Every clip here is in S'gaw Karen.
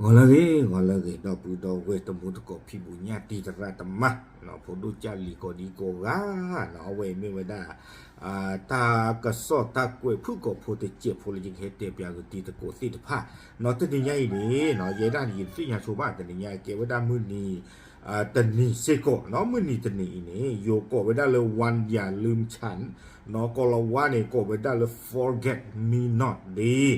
ဂီၤလၢအဂ့ၤ ဂီၤလၢအဂ့ၤ ဒီပုၢ်ဒီဝဲၢ်တံၤသကိးဖံးဘူးညၣ်တံၤသရၣ်သမါ ဖိဒိၣ်ကၢ်လံၤကိးဒံကိးဂၤ အဝဲအံၤမ့ၢ်ဝဲဒၣ် တၢ်ကစီၣ်တၢ်ကွဲးဖုၣ်ကိာ်ဖိတစဲးဖိလၢယကဟဲတဲပၠးက့ၤတံၤသကိးသ့ၣ်တဖၣ် တနံၤညါအံၤန့ၣ် ယဲဒၣ်ယသ့ၣ်ညါဆိဘၣ် တနံၤညါကဲဝဲဒၣ်မုၢ်နံၤ တနံၤစ့ၢ်ကီး မုၢ်နံၤတနံၤအံၤန့ၣ် ယိၤကိးဝဲဒၣ်လၢ ဝါယၤလုမ်ဆၣ် ကိးလီၤဝါန့ၣ် ကိးဝဲဒၣ်လၢ forget me not day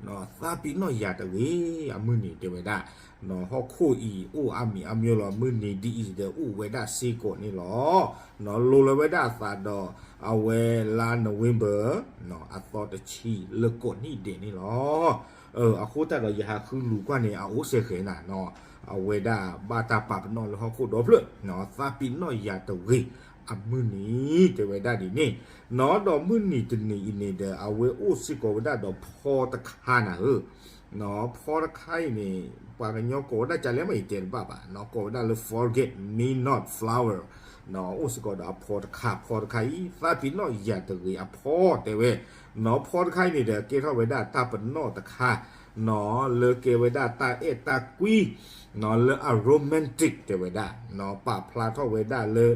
သးပ့ၤနီၣ်ယၤတဂ့ၤ အမုၢ်နံၤတဲဝဲဒၣ် ဟီၣ်ခိၣ်အံၤအိၣ်အါမံၤအါမံၤလီၤ မုၢ်နံၤဒ်အံၤဒီးအိၣ်ဝဲဒၣ်စ့ၢ်ကီးန့ၣ်လီၤ. လိၤလီၤဝဲဒၣ်အသးဒီး အဝဲလါ November အသီတဆံလၢကိးနံၣ်ဒဲးန့ၣ်လီၤ. အဃိသတးဒီးယဟးဃုလူၤကွၢ်န့ၣ် အအိၣ်စဲဃဲၤနၤ အဝဲဒၣ်ဘၣ်တၢ်ပာ်ပနီၣ်လၢဟီၣ်ခိၣ်ဒီဖျၢၣ် သးပ့ၤနီၣ်ယၤတဂ့ၤ အမုၢ်နံၤ တဲဝဲဒၣ်ဒ်န့ၣ် ဒီးမုၢ်နံၤတနံၤအံၤန့ၣ်ဒီး အဝဲအိၣ်စ့ၢ်ကီးဝဲဒၣ်ဒီးဖီတခါနၤဧၢ ဖီတခါအံၤန့ၣ် ပှၤကညီကိးဝဲဒၣ်ကလဲၣ်မ့ၢ်အံၤတဲတဘၣ်ဘၣ် ကိးဝဲဒၣ်လၢ forget me not flower အိၣ်စ့ၢ်ကီးဒီးအဖီတခါ ဖီတခါအံၤ သးပ့ၤနီၣ်ယၤတဂ့ၤအဖီတဲဝဲ ဖီတခါအံၤန့ၣ်ဒီး ကဲထီၣ်ဝဲဒၣ်တၢ်ပနီၣ်တခါ လၢကဲဝဲဒၣ်တၢ်အဲၣ်တၢ်ကွံ လၢအ romantic တဲဝဲဒၣ် ပာ်ဖျါထီၣ်ဝဲဒၣ်လၢ တၢ်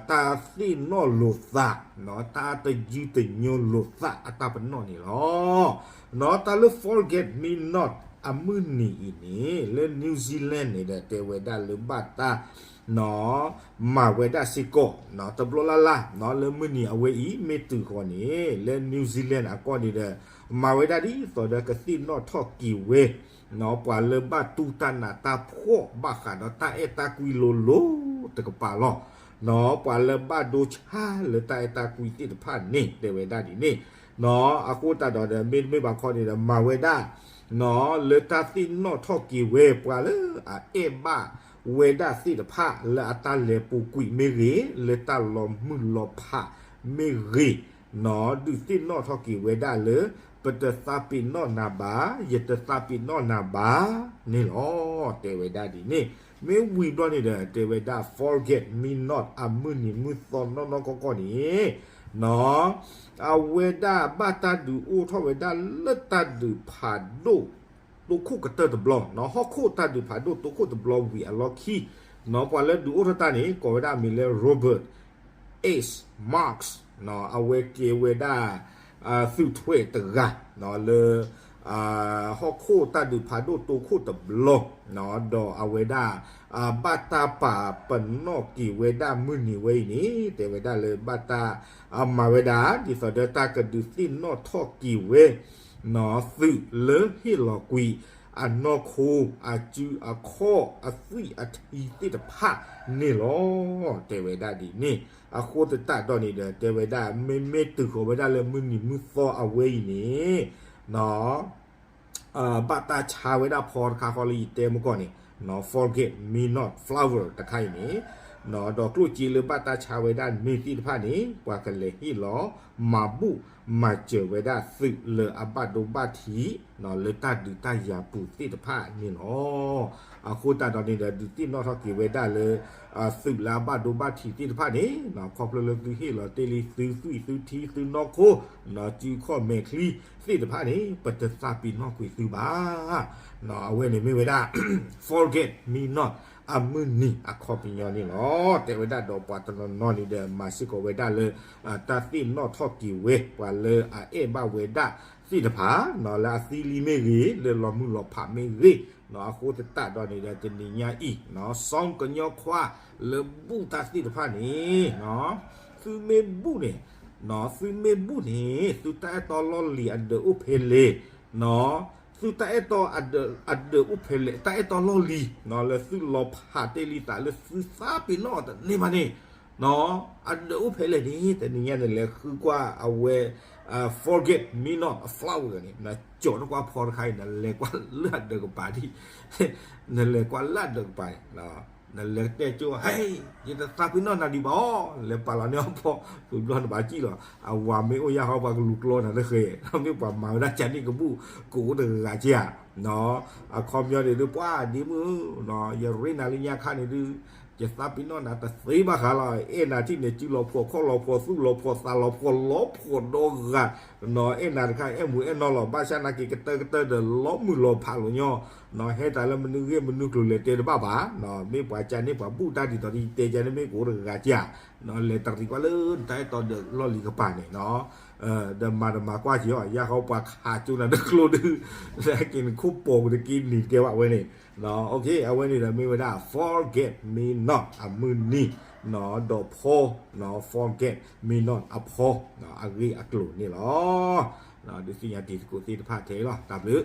သ့ၣ်နီၣ်လိာ်သး တၢ်တယုၢ်တညိလိာ်သးအတၢ်ပနီၣ်န့ၣ်လီၤ. တၢ်လၢ forget me not အမုၢ်နံၤအံၤန့ၣ် လၢ New Zealand န့ၣ်ဒီး တဲဝဲဒၣ်လၢဘၣ်တၢ် မၤဝဲဒၣ်စ့ၢ်ကီး တဘျီလၢ်လၢ် လၢမုၢ်နံၤအဝဲအံၤ မ့ၢ်တုၤဃီၤန့ၣ် လၢ New Zealand အကီၢ်န့ၣ်ဒီး မၤဝဲဒၣ်ဒ်သိးဒီးကသ့ၣ်နီၣ်ထီၣ်က့ၤဝဲ ပှၤလၢဘၣ်တူၢ်တၢ်နးတၢ်ဖှီၣ် ဘၣ်ဃးဒီးတၢ်အဲၣ်တၢ်ကွံလိၤလိၤတကပၤလီၤ. ပှၤလၢဘၣ်ဒိဆါလၢတၢ်အဲၣ်တၢ်ကွံသ့ၣ်တဖၣ်န့ၣ် တဲဝဲဒၣ်ဒ်န့ၣ် အဃိသတးဒီး မ့တမ့ၢ်ဘၣ်ခီန့ၣ်ဒီး မၤဝဲဒၣ် လၢတၢ်သ့ၣ်နီၣ်ထီၣ်က့ၤဝဲ ပှၤလၢအအဲၣ်ဘၣ်ဝဲဒၣ်သ့ၣ်တဖၣ် လၢအတၢ်လဲၤပူၤကွံာ်မ့ၢ်ဂ့ၤ လၢတၢ်လီၤမုၢ်လီၤဖးမ့ၢ်ဂ့ၤ ဒုးသ့ၣ်နီၣ်ထီၣ်က့ၤဝဲဒၣ်လၢ ပတသးပ့ၤနီၣ်နၤဘၣ် ယတသးပ့ၤနီၣ်နၤဘၣ်န့ၣ်လီၤ. တဲဝဲဒၣ်ဒ်န့ၣ် မ့ၢ်ဝံၤဘျီန့ၣ်ဒီး တဲဝဲဒၣ် forget me not အမုၢ်နံၤမုၢ်သီနီၢ်နီၢ်ကီၢ်ကီၢ်န့ၣ် အဝဲဒၣ်ဘၣ်တၢ်ဒုးအိၣ်ထီၣ်ဝဲဒၣ်လၢတၢ်ဒုးဖးဒိၣ် တိခိၣ်ကတၢၢ်တဘျီ ဟီၣ်ခိၣ်တၢ်ဒုးဖးဒိၣ်တိခိၣ်တဘျီဝံၤအလီၢ်ခံ ပှၤလၢဒုးအိၣ်ထီၣ်တၢ်န့ၣ် ကိးဝဲဒၣ်အမံၤလၢ Robert H. Marks အဝဲကဲဝဲဒၣ် သုးထွဲးတဂၤ လၢ ဟီၣ်ခိၣ်တၢ်ဒုးဖးဒိၣ်တိခိၣ်တဘျီ ဒီးအဝဲဒၣ် ဘၣ်တၢ်ပာ်ပနီၣ်က့ၤဝဲဒၣ်မုၢ်နံၤဝဲအံၤန့ၣ် တဲဝဲဒၣ်လၢဘၣ်တၢ် မၤဝဲဒၣ် ဒ်သိးဒီးတၢ်ကဒုးသ့ၣ်နီၣ်ထီၣ်က့ၤဝဲ သုးလၢဟ့ၣ်လီၤကွံာ်အနီၢ်ခိ အစုအခီၣ်အသွံၣ်အထံသ့ၣ်တဖၣ်န့ၣ်လီၤ. တဲဝဲဒၣ်ဒ်န့ၣ် အဃိသတးဒီးန့ၣ်ဒီး တဲဝဲဒၣ် မ့မ့ၢ်တုၤဃီၤဝဲဒၣ်လၢမုၢ်နံၤမုၢ်သီအဝဲအံၤန့ၣ် ဘၣ်တၢ်ဆါဝဲဒၣ်ဖီတခါဃီလၢယတဲမုၢ်ကီၢ်န့ၣ် forget me not flower တခါအံၤန့ၣ် ဒီးကျိၣ်စ့လၢဘၣ်တၢ်ဆါဝဲဒၣ်န့ၣ်သ့ၣ်တဖၣ်န့ၣ် ပှၤကလဲၤဟ့ၣ်လီၤ မၤဘူၣ်မၤစၢၤဝဲဒၣ်သုးလၢအဘၣ်ဒိဘၣ်ထံး လၢတၢ်ဒုးတၢ်ယၤပူၤသ့ၣ်တဖၣ်န့ၣ်လီၤ. အဃိသတးဒီးန့ၣ်ဒီး ဒုးသ့ၣ်နီၣ်ထီၣ်က့ၤဝဲဒၣ်လၢ သုးလၢအဘၣ်ဒိဘၣ်ထံးသ့ၣ်တဖၣ်န့ၣ် ခီဖျိလၢသုဟ့ၣ်လီၤတ့ၢ်လံသုသွံၣ်သုထံသုနီၢ်ခိ စုခီၣ်မဲာ်ချံသ့ၣ်တဖၣ်န့ၣ် ပတသးပ့ၤနီၣ်ကွံာ်သုဘၣ်. အဝဲန့ၣ်မ့ၢ်ဝဲဒၣ် forget me not အမုၢ်နံၤအခီပညီန့ၣ်လီၤ. တဲဝဲဒၣ်ဒီးပှၤတနီၤနီၤန့ၣ်ဒီး မၤစ့ၢ်ကီးဝဲဒၣ်လၢ တၢ်သ့ၣ်နီၣ်ထီၣ်က့ၤဝဲ ပှၤလၢအအဲၣ်ဘၣ်ဝဲဒၣ်သ့ၣ်တဖၣ် လၢအသံလံမ့ၢ်ဂ့ၤ လၢလီၤမုၢ်လီၤဖးမ့ၢ်ဂ့ၤ အဃိသတးဒီးန့ၣ်ဒီး တနံၤညါအံၤ စီကညီခွါလၢဘူၣ်တၢ်သ့ၣ်တဖၣ်န့ၣ် သုမ့ၢ်ဘူၣ်န့ၣ် သုမ့ၢ်ဘူၣ်န့ၣ် သုတၢ်အဲၣ်တီလီၢ်လံၤအဒၢးအိၣ်ဖဲလဲၣ် သုတၢ်အဲၣ်တီအဒၢးအိၣ်ဖဲလဲၣ် တၢ်အဲၣ်တီလီၢ်လံၤ လၢသုလီၤဖးတ့ၢ်လံသးလၢသုသးပ့ၤနီၣ်တန့ၢ်ဘၣ်န့ၣ် အဒၢးအိၣ်ဖဲလဲၣ်န့ၣ် တနံၤညါနလဲၤဃုကွၢ်အဝဲ forget me not flower န့ၣ် နကၠီၤတကွၢ်ဖီတခါအံၤ နလဲၤကွၢ်လၢအဒၢးကပၤဒံး နလဲၤကွၢ်လၢအဒၢးကပၤန့ၣ် နလဲၤတဲကၠိ ဟဲ ယတသးပ့ၤနီၣ်နၤဒံးဘၣ်အီၤ လဲၤပာ်လီၤန့ၢ်အီၤဖီ ဝံၤဘျီနဘၣ်စံၣ်လီၤ အဝၤမ့ၢ်အိၣ်ယၢ်ဟီပှၤကလူၤကျီနၤတဃဲၤ မ့ၢ်ပှၤမၤဝဲဒၣ်ကန့ၣ်ကဘူၣ် ကအိၣ်တဂၤက့ဧါ အခီပညီန့ၣ်ဒုး ပှၤဒ့မုၣ်ဧၢ, ယရ့နၤလၢညါခါန့ၣ်ဒုး ယသးပ့ၤနီၣ်နၤတသ့ဘၣ်ဃးလီၤ. အဲၣ်နၤထံၣ်န့ၣ် စုလီၤဖှီၣ်ခီၣ်လီၤဖှီၣ် သူၣ်လီၤဖှီၣ် သးလီၤဖှီၣ် လီၤဖှီၣ်ဒီဂၤ, အဲၣ်နၤတခါ အဲၣ်မုာ်အဲၣ်နီၤလီၤ. ဘၣ်ဆၣ်နာ်က့ၤကတၢၢ်ကတၢၢ်ဒီး လီၤမုၢ်လီၤဖးလိာ်ညီ, ဟဲတၢ်လၢမနုၤဂ့ၢ်မနုၤကျိၤလဲၤတဲတဘၣ်ဘၣ်. မ့ၢ်ပှၤကန့ၣ်ပှၤဘူၣ်တၢ်ဒ်သိးဒီး ယတဲကန့ၣ် မ့ၢ်ကအိၣ်တဂၤကၢ် လဲၤတရံးကွၢ်လၢတၢ်အဲၣ်တီဒီးလီၢ်လံၤကပၤန့ၣ် ဒီးမၤတမၤကွၢ်က့ၤအီၤ ယါဃီပှၤခးကၠိနၤတကျိဒုး က့ၤနခိၣ်ပိာ်ကတက့ၢ်နံၤတကဲဘၣ်ဝဲန့ၣ်. အဝဲန့ၣ်ဒီးမ့ၢ်ဝဲဒၣ် forget me not အမုၢ်နံၤ ဒီးဖီ forget me not အဖီ အဂ့ၢ်အကျိၤန့ၣ်လီၤ. ဒုးသ့ၣ်ညါတံၤသကိးသ့ၣ်တဖၣ်ထဲအံၤလီၤ. တၢ်ဘျုး